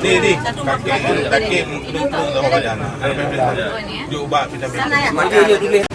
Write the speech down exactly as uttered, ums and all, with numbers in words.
Di, di. Kaki, kaki, duduk, duduk, duduk, duduk. Jok bak vitamin. Mandi dia tulis.